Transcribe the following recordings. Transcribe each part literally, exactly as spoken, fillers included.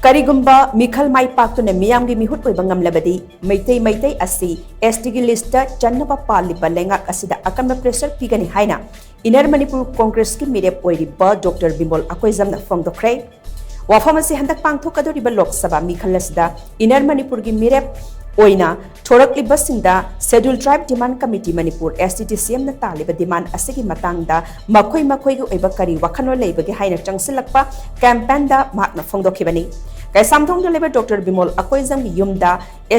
ꯀꯔꯤꯒꯨꯝꯕ ꯃꯤꯈꯜ ꯃꯥꯏ ꯄꯥꯛꯇꯨꯅ ꯃꯤꯌꯥꯝꯒꯤ ꯃꯤꯍꯨꯠ ꯑꯣꯏꯕ ꯉꯝꯂꯕꯗꯤ ꯃꯩꯇꯩ ꯃꯩꯇꯩ ꯑꯁꯤ S T ꯒꯤ list ꯆꯟꯅꯕ ꯄꯥꯜꯂꯤꯕ ꯂꯩꯉꯥꯛ ꯑꯁꯤꯗ ꯑꯀꯟꯕ pressure ꯄꯤꯒꯅꯤ ꯍꯥꯏꯅ Inner Manipur Congress ꯀꯤ ꯃꯤꯔꯦꯞ ꯑꯣꯏꯔꯤꯕ ꯗꯣꯛꯇꯔ ꯕꯤꯃꯣꯜ ꯑꯀꯣꯏꯖꯝꯅ ꯐꯣꯡꯗꯣꯛꯈ꯭ꯔꯦ꯫ ꯋꯥꯐꯝ ꯑꯁꯤ ꯍꯟꯗꯛ ꯄꯥꯡꯊꯣꯛꯀꯗꯧꯔꯤꯕ ꯂꯣꯛ ꯁꯚꯥ ꯃꯤꯈꯜ ꯑꯁꯤꯗ Inner Manipur ꯒꯤ ꯃꯤꯔꯦꯞ ꯑꯣꯏꯅ ꯊꯣꯔꯛꯂꯤꯕꯁꯤꯡꯗ Scheduled Tribe Demand Committee Manipur, S T D C M ꯅ ꯇꯥꯜꯂꯤꯕ demand ꯑꯁꯤꯒꯤ ꯃꯇꯥꯡꯗ ꯃꯈꯣꯏ ꯃꯈꯣꯏꯒꯤ ꯑꯣꯏꯕ ꯀꯔꯤ ꯋꯥꯈꯜꯂꯣꯟ ꯂꯩꯕꯒꯦ ꯍꯥꯏꯅ ꯆꯪꯁꯤꯜꯂꯛꯄ campaign ꯗ ꯃꯍꯥꯛꯅ ꯐꯣꯡꯗꯣꯛꯈꯤꯕꯅꯤ꯫ ꯀꯩꯁꯥꯝꯊꯣꯡꯗ ꯂꯩꯕ ꯗꯣꯛꯇꯔ ꯕꯤꯃꯣꯜ ꯑꯀꯣꯏꯖꯝꯒꯤ ꯌꯨꯝꯗ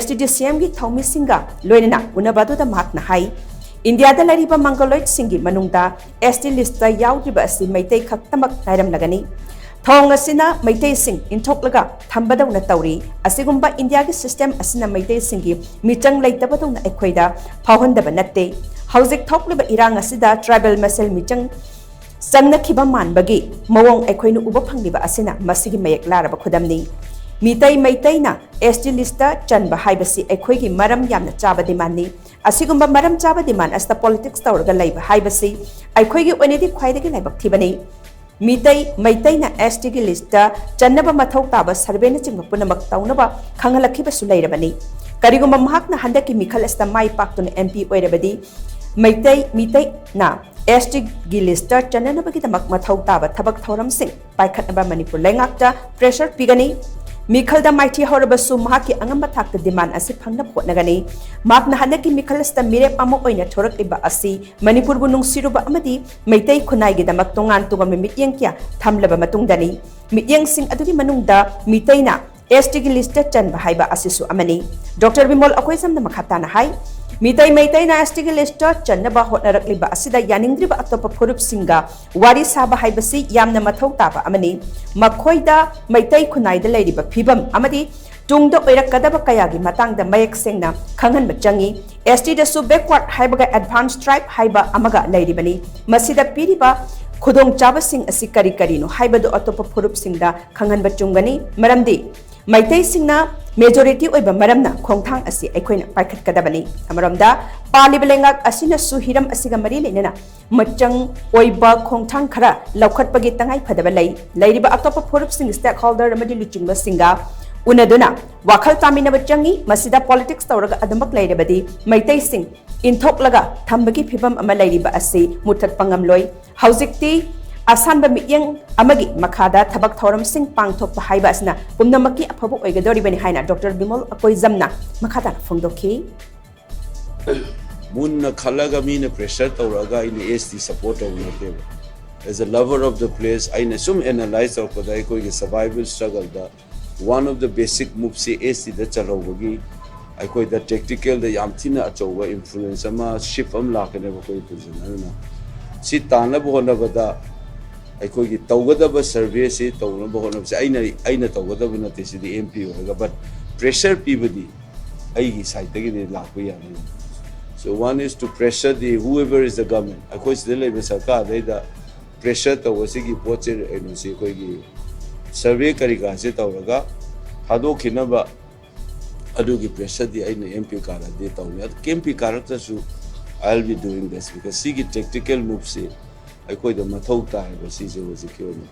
S T D C M ꯒꯤ ꯊꯧꯃꯤꯁꯤꯡꯒ ꯂꯣꯏꯅꯅ ꯎꯅꯕ ꯑꯗꯨꯗ ꯃꯍꯥꯛꯅ ꯍꯥꯏ, ꯏꯟꯗꯤꯌꯥꯗ ꯂꯩꯔꯤꯕ Mongoloid ꯁꯤꯡꯒꯤ ꯃꯅꯨꯡꯗ S T list ꯇ ꯌꯥꯎꯗ꯭ꯔꯤꯕ ꯑꯁꯤ ꯃꯩꯇꯩ ꯈꯛꯇꯃꯛ ꯉꯥꯏꯔꯝꯂꯒꯅꯤ꯫ ꯊꯧꯑꯣꯡ ꯑꯁꯤꯅ ꯃꯩꯇꯩꯁꯤꯡ ꯏꯟꯊꯣꯛꯂꯒ ꯊꯝꯕꯗꯧꯅ ꯇꯧꯔꯤ꯫ ꯑꯁꯤꯒꯨꯝꯕ ꯏꯟꯗꯤꯌꯥꯒꯤ system ꯑꯁꯤꯅ ꯃꯩꯇꯩꯁꯤꯡꯒꯤ ꯃꯤꯆꯪ ꯂꯩꯇꯕꯗꯧꯅ ꯑꯩꯈꯣꯏꯗ ꯐꯥꯎꯍꯟꯗꯕ ꯅꯠꯇꯦ꯫ ꯍꯧꯖꯤꯛ ꯊꯣꯛꯂꯤꯕ ꯏꯔꯥꯡ ꯑꯁꯤꯗ tribal ꯃꯁꯦꯜ ꯃꯤꯆꯪ ꯆꯪꯅꯈꯤꯕ ꯃꯥꯟꯕꯒꯤ ꯃꯑꯣꯡ ꯑꯩꯈꯣꯏꯅ ꯎꯕ ꯐꯪꯂꯤꯕ ꯑꯁꯤꯅ ꯃꯁꯤꯒꯤ ꯃꯌꯦꯛ ꯂꯥꯔꯕ ꯈꯨꯗꯝꯅꯤ꯫ ꯃꯤꯇꯩ ꯃꯩꯇꯩꯅ S T list ꯇ ꯆꯟꯕ ꯍꯥꯏꯕꯁꯤ ꯑꯩꯈꯣꯏꯒꯤ ꯃꯔꯝ ꯌꯥꯝꯅ ꯆꯥꯕ demand ꯅꯤ꯫ ꯑꯁꯤꯒꯨꯝꯕ ꯃꯔꯝ ꯆꯥꯕ demand ꯑꯁꯤꯗ politics ꯇꯧꯔꯒ ꯂꯩꯕ ꯍꯥꯏꯕꯁꯤ ꯑꯩꯈꯣꯏꯒꯤ ꯑꯣꯏꯅꯗꯤ ꯈ꯭ꯋꯥꯏꯗꯒꯤ ꯂꯥꯏꯕꯛ ꯊꯤꯕꯅꯤ꯫ ꯃꯤꯇꯩ ꯃꯩꯇꯩꯅ S T ꯒꯤ list ꯇ ꯆꯟꯅꯕ ꯃꯊꯧ ꯇꯥꯕ survey ꯅꯆꯤꯡꯕ ꯄꯨꯝꯅꯃꯛ ꯇꯧꯅꯕ ꯈꯪꯍꯜꯂꯛꯈꯤꯕꯁꯨ ꯂꯩꯔꯕꯅꯤ꯫ ꯀꯔꯤꯒꯨꯝꯕ ꯃꯍꯥꯛꯅ ꯍꯟꯗꯛꯀꯤ ꯃꯤꯈꯜ ꯑꯁꯤꯗ ꯃꯥꯏ ꯄꯥꯛꯇꯨꯅ M P ꯑꯣꯏꯔꯕꯗꯤ ꯃꯩꯇꯩ ꯃꯤꯇꯩꯅ S T ꯒꯤ list ꯇ ꯆꯟꯅꯅꯕꯒꯤꯗꯃꯛ ꯃꯊꯧ ꯇꯥꯕ ꯊꯕꯛ ꯊꯧꯔꯝꯁꯤꯡ ꯄꯥꯏꯈꯠꯅꯕ ꯃꯅꯤꯄꯨꯔ ꯂꯩꯉꯥꯛꯇ pressure ꯄꯤꯒꯅꯤ꯫ ꯃꯤꯈꯜꯗ ꯃꯥꯏꯊꯤ ꯍꯧꯔꯕꯁꯨ ꯃꯍꯥꯛꯀꯤ ꯑꯉꯝꯕ ꯊꯥꯛꯇ demand ꯑꯁꯤ ꯐꯪꯅꯕ ꯍꯣꯠꯅꯒꯅꯤ꯫ ꯃꯍꯥꯛꯅ ꯍꯟꯗꯛꯀꯤ ꯃꯤꯈꯜ ꯑꯁꯤꯗ ꯃꯤꯔꯦꯞ ꯑꯃ ꯑꯣꯏꯅ ꯊꯣꯔꯛꯂꯤꯕ ꯑꯁꯤ ꯃꯅꯤꯄꯨꯔꯕꯨ ꯅꯨꯡꯁꯤꯔꯨꯕ ꯑꯃꯗꯤ ꯃꯩꯇꯩ ꯈꯨꯟꯅꯥꯏꯒꯤꯗꯃꯛ ꯇꯣꯉꯥꯟ ꯇꯣꯉꯥꯟꯕ ꯃꯤꯠꯌꯦꯡ ꯀꯌꯥ ꯊꯝꯂꯕ ꯃꯇꯨꯡꯗꯅꯤ꯫ ꯃꯤꯠꯌꯦꯡꯁꯤꯡ ꯑꯗꯨꯒꯤ ꯃꯅꯨꯡꯗ ꯃꯤꯇꯩꯅ S T ꯒꯤ list ꯇ ꯆꯟꯕ ꯍꯥꯏꯕ ꯑꯁꯤꯁꯨ ꯑꯃꯅꯤ꯫ ꯗꯣꯛꯇꯔ ꯕꯤꯃꯣꯜ ꯑꯀꯣꯏꯖꯝꯅ ꯃꯈꯥ ꯇꯥꯅ ꯍꯥꯏ, ꯃꯤꯇꯩ ꯃꯩꯇꯩꯅ S T ꯒꯤ list ꯇ ꯆꯟꯅꯕ ꯍꯣꯠꯅꯔꯛꯂꯤꯕ ꯑꯁꯤꯗ ꯌꯥꯅꯤꯡꯗ꯭ꯔꯤꯕ ꯑꯇꯣꯞꯄ ꯐꯨꯔꯨꯞꯁꯤꯡꯒ ꯋꯥꯔꯤ ꯁꯥꯕ ꯍꯥꯏꯕꯁꯤ ꯌꯥꯝꯅ ꯃꯊꯧ ꯇꯥꯕ ꯑꯃꯅꯤ꯫ ꯃꯈꯣꯏꯗ ꯃꯩꯇꯩ ꯈꯨꯟꯅꯥꯏꯗ ꯂꯩꯔꯤꯕ ꯐꯤꯕꯝ ꯑꯃꯗꯤ ꯇꯨꯡꯗ ꯑꯣꯏꯔꯛꯀꯗꯕ ꯀꯌꯥꯒꯤ ꯃꯇꯥꯡꯗ ꯃꯌꯦꯛ ꯁꯦꯡꯅ ꯈꯪꯍꯟꯕ ꯆꯪꯏ꯫ S T ꯗꯁꯨ backward ꯍꯥꯏꯕꯒ advanced tribe ꯍꯥꯏꯕ ꯑꯃꯒ ꯂꯩꯔꯤꯕꯅꯤ꯫ ꯃꯁꯤꯗ ꯄꯤꯔꯤꯕ ꯈꯨꯗꯣꯡꯆꯥꯕꯁꯤꯡ ꯑꯁꯤ ꯀꯔꯤ ꯀꯔꯤꯅꯣ ꯍꯥꯏꯕꯗꯨ ꯑꯇꯣꯞꯄ ꯐꯨꯔꯨꯞꯁꯤꯡꯗ ꯈꯪꯍꯟꯕ ꯆꯨꯝꯒꯅꯤ꯫ ꯃꯔꯝꯗꯤ ꯃꯩꯇꯩꯁꯤꯡꯅ ꯃꯦꯖꯣꯔꯤꯇꯤ ꯑꯣꯏꯕ ꯃꯔꯝꯅ ꯈꯣꯡꯊꯥꯡ ꯑꯁꯤ ꯑꯩꯈꯣꯏꯅ ꯄꯥꯏꯈꯠꯀꯗꯕꯅꯤ꯫ ꯑꯃꯔꯣꯝꯗ, ꯄꯥꯜꯂꯤꯕ ꯂꯩꯉꯥꯛ ꯑꯁꯤꯅꯁꯨ ꯍꯤꯔꯝ ꯑꯁꯤꯒ ꯃꯔꯤ ꯂꯩꯅꯅ ꯃꯆꯪ ꯑꯣꯏꯕ ꯈꯣꯡꯊꯥꯡ ꯈꯔ ꯂꯧꯈꯠꯄꯒꯤ ꯇꯉꯥꯏ ꯐꯗꯕ ꯂꯩ꯫ ꯂꯩꯔꯤꯕ ꯑꯇꯣꯞꯄ ꯐꯨꯔꯨꯞꯁꯤꯡ, ꯁ꯭ꯇꯦꯛ ꯍꯣꯜꯗꯔ ꯑꯃꯗꯤ ꯂꯨꯆꯤꯡꯕꯁꯤꯡꯒ ꯎꯅꯗꯨꯅ ꯋꯥꯈꯜ ꯇꯥꯃꯤꯟꯅꯕ ꯆꯪꯏ꯫ ꯃꯁꯤꯗ ꯄꯣꯂꯤꯇꯤꯛꯁ ꯇꯧꯔꯒ ꯑꯗꯨꯃꯛ ꯂꯩꯔꯕꯗꯤ ꯃꯩꯇꯩꯁꯤꯡ ꯏꯟꯊꯣꯛꯂꯒ ꯊꯝꯕꯒꯤ ꯐꯤꯕꯝ ꯑꯃ ꯂꯩꯔꯤꯕ ꯑꯁꯤ ꯃꯨꯊꯠꯄ ꯉꯝꯂꯣꯏ꯫ ꯍꯧꯖꯤꯛꯇꯤ ꯑꯁꯥꯟꯕ ꯃꯤꯠꯌꯦꯡ ꯑꯃꯒꯤ ꯃꯈꯥꯗ ꯊꯕꯛ ꯊꯧꯔꯝꯁꯤꯡ ꯄꯥꯡꯊꯣꯛꯄ ꯍꯥꯏꯕ ꯑꯁꯤꯅ ꯄꯨꯝꯅꯃꯛꯀꯤ ꯑꯐꯕ ꯑꯣꯏꯒꯗꯧꯔꯤꯕꯅꯤ ꯍꯥꯏꯅ ꯗꯣꯛꯇꯔ ꯕꯤꯃꯣꯜ ꯑꯀꯣꯏꯖꯝꯅ ꯃꯈꯥ ꯇꯥꯅ ꯐꯣꯡꯗꯣꯛꯈꯤ꯫ ꯃꯨꯟꯅ ꯈꯜꯂꯒ ꯃꯤꯅ ꯄ꯭ꯔꯦꯁꯔ ꯇꯧꯔꯛꯑꯒ ꯑꯩꯅ ꯑꯦꯁ ꯇꯤ ꯁꯄꯣꯔꯠ ꯇꯧꯕ ꯅꯠꯇꯦꯕ꯫ As a lover of the place, ꯑꯩꯅ ꯁꯨꯝ ꯑꯦꯅꯥꯂꯥꯏꯁ ꯇꯧꯔꯛꯄꯗ ꯑꯩꯈꯣꯏꯒꯤ ꯁꯔꯚꯥꯏꯕꯜ ꯁ꯭ꯇ꯭ꯔꯒꯜꯗ one of the basic moveꯁꯤ ꯑꯦꯁ ꯇꯤꯗ ꯆꯜꯍꯧꯕꯒꯤ ꯑꯩꯈꯣꯏꯗ ꯇꯦꯛꯇꯤꯀꯦꯜꯗ ꯌꯥꯝ ꯊꯤꯅ ꯑꯆꯧꯕ ꯏꯟꯐ꯭ꯂꯨꯌꯦꯟꯁ ꯑꯃ, ꯁꯤꯐ ꯑꯃ ꯂꯥꯛꯀꯅꯦꯕ ꯑꯩꯈꯣꯏ ꯄꯨꯟꯁꯤꯟꯅꯗꯨꯅ꯫ ꯁꯤ ꯇꯥꯅꯕ ꯍꯣꯠꯅꯕꯗ ꯑꯩꯈꯣꯏꯒꯤ ꯇꯧꯒꯗꯕ ꯁꯔꯚꯦꯁꯤ ꯇꯧꯅꯕ ꯍꯣꯠꯅꯕꯁꯦ ꯑꯩꯅ ꯑꯩꯅ ꯇꯧꯒꯗꯕ ꯅꯠꯇꯦ, ꯁꯤꯗꯤ ꯑꯦꯝ ꯄꯤ ꯑꯣꯏꯔꯒ, ꯕꯠ ꯄ꯭ꯔꯦꯁꯔ ꯄꯤꯕꯗꯤ ꯑꯩꯒꯤ ꯁꯥꯏꯠꯇꯒꯤꯗꯤ ꯂꯥꯛꯄ ꯌꯥꯅꯤ꯫ So one is to pressure the whoever is the government, ꯑꯩꯈꯣꯏ ꯁꯤꯗ ꯂꯩꯕ ꯁꯔꯀꯥꯔꯗꯩꯗ ꯄ꯭ꯔꯦꯁꯔ ꯇꯧꯕ ꯁꯤꯒꯤ ꯄꯣꯠꯁꯦ, ꯀꯩꯅꯣꯁꯤ ꯑꯩꯈꯣꯏꯒꯤ ꯁꯔꯚꯦ ꯀꯔꯤ ꯀꯔꯥꯁꯦ ꯇꯧꯔꯒ ꯊꯥꯗꯣꯛꯈꯤꯅꯕ ꯑꯗꯨꯒꯤ ꯄ꯭ꯔꯦꯁꯔꯗꯤ ꯑꯩꯅ ꯑꯦꯝ ꯄꯤ ꯀꯥꯔꯛꯑꯗꯤ ꯇꯧꯅꯤ꯫ ꯑꯗꯨ ꯑꯦꯝ ꯄꯤ ꯀꯥꯔꯛꯇ꯭ꯔꯁꯨ I will be doing this, because ꯁꯤꯒꯤ ꯇꯦꯛꯇꯤꯀꯦꯜ ꯃꯨꯚꯁꯤ ꯑꯩꯈꯣꯏꯗ ꯃꯊꯧ ꯇꯥꯏꯕ ꯁꯤꯁꯦ ꯍꯧꯖꯤꯛꯀꯤ ꯑꯣꯏꯅ꯫